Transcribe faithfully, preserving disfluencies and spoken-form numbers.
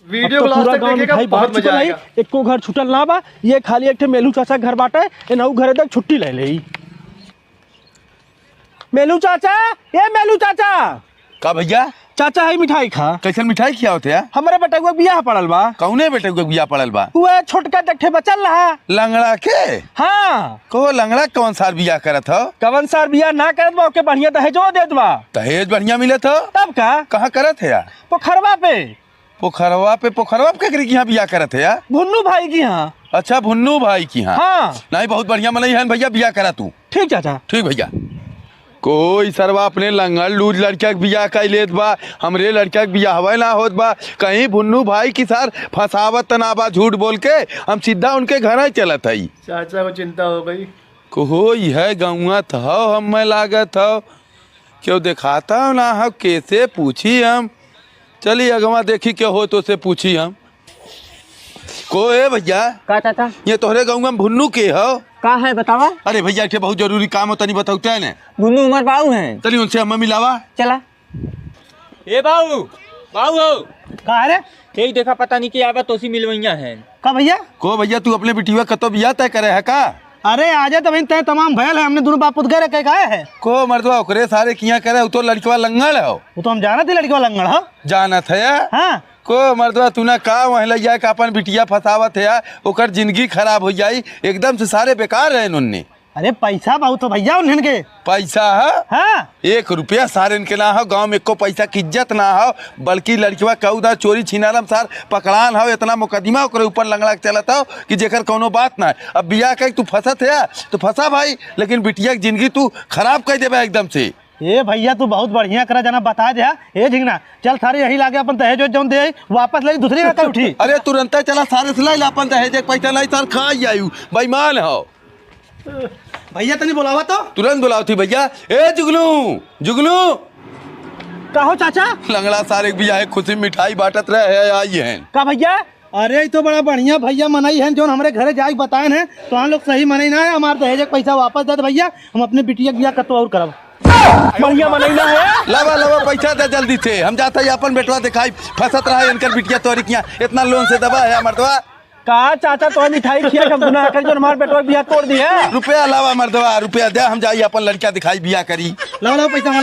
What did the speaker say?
वीडियो अब तो को लास्ट पूरा तक गाँव देखिएगा, मिठाई बहुत बाँट मजा चुकल है, आएगा। एको घर छूटल ना बा। ये खाली एक ठे मेलू चाचा के घर बाटे, एनहू घरे तक छुट्टी ले लेई। मेलू चाचा, ए मेलू चाचा। का भइया? चाचा, हई मिठाई खा। कइसन मिठाई खियावत है? हमरे बेटउआ के बियाह पड़ल बा। कउने बेटउआ के बियाह पड़ल बा? उहे छोटका जग ठे बचल रहा। लंगड़ा के? हाँ। कहो, लंगड़ा कवन सार बियाह करत हो? कवन सार बियाह ना करत बा, ओके बढ़िया दहेजो देत बा। दहेज बढ़िया मिलत हो? तब का? कहाँ करत है यार? पोखरवा पे। पोखरवा पे? पोखरवा पे केकरे की यहाँ बियाह करत है यार? भुन्नू भाई की यहाँ। अच्छा, भुन्नू भाई की यहाँ। हाँ। नहीं, बहुत बढ़िया मनई है भइया, बियाह करा तू। ठीक चाचा। ठीक भइया। कोई सरवा अपने लंगड़ लूज लड़का के बियाह कइ लेत बा, हमरे लड़का के बियाहवे ना होत बा। कहीं भुन्नू भाई की सार फंसावत त ना बा झूठ बोल के, हम सीधा उनके घर ही चलत हई। चाचा को चिंता हो गई। कोई है गौवा त हो, हमें लागत हो, केहू देखात हो ना हो, केसे पूछी हम? चली अगवा देखी के हो तो से पूछी हम। को ए भइया? का चाचा? ये तोहरे गौवा में भुन्नू के हो? का है बतावा? अरे भइया, एक ठे बहुत जरूरी काम हो, तनी बतौते हैं ने। भुन्नू हमार बाऊ हैं। तनी उनसे हमें मिलावा। चला। ए बाऊ, बाऊ हो। का है रे? यही देखा, पता नहीं के आवा, तोसी मिलवैया हैं। का भइया? को भइया, तू अपने बिटिया कतो बियाह तय करे है का? अरे आजा, तब तय तमाम भयल है, हमने दोनों बाप पुत गए रखे का है। को मर्दवा ओकरे सारे किया करे, उ तो लड़कवा लंगड़ हो। वो तो हम जानत ही लड़कवा लंगड़ हो। जानत है? हाँ। को मर्दवा तू ना का वहीं लइ जाए का अपन बिटिया फंसावत है, ओकर जिंदगी खराब हो जाई, एकदम से सारे बेकार है उनने। अरे पैसा बहुत हो भइया उन्हन के। पैसा है? हाँ। एक रुपया सारेन के ना हो, गाँव में एको पैसा की इज्जत ना हो, बल्कि लड़कवा कौदा चोरी छिनारम सार पकड़ान हो, इतना मुकदमा ओकरे ऊपर लंगड़ा के चलत हो कि जेकर कौनो बात ना है। अब बियाह कइ तू फंसत है तो फंसा भाई, लेकिन बिटिया की जिंदगी तू खराब कइ देबे एकदम से। ए भइया, तू बहुत बढ़िया करा जना बता दे। ए झिंगना, चल सारे यही लागे अपन दहेज वहेज जौन दे आई, वापस ले दूसरी ना कर उठी। अरे तुरंत चला सारे से लाई ला अपन दहेज, एक पैसा नहीं सार खा ही आयु, बेईमान हो। भइया तनी बोलावा तो। तुरंत बोलावत ही भइया। ए जुगनू, जुगनू। का हो चाचा? लंगड़ा सारे के बियाह खुशी मिठाई बांटत रहे है, आई हैं। का भइया? अरे ई तो बड़ा बढ़िया भइया मनई हैं, जौन हमरे घरे जाइके बताएन हैं, तो हम लोग सही मनई ना है, हमार दहेज के पैसा वापस दे दे भइया, हम अपने बिटिया के बियाह कतो और करब। बढ़िया मनई ना है। लावा, लावा, पैसा दे जल्दी से, हम जात ही अपन बेटवा देखाई, फंसत रहा इनकर बिटिया तोरी किया, इतना लोन से दबा है मर्दवा। का चाचा, तो मिठाई खिया के हम गुनाह करी, जो हमार बेटवा के बियाह तोड़ दी है? रुपया लावा मर्दवा, रुपया दे, हम जाई अपन लड़का दिखाई बियाह करी। लावा, लावा पैसा।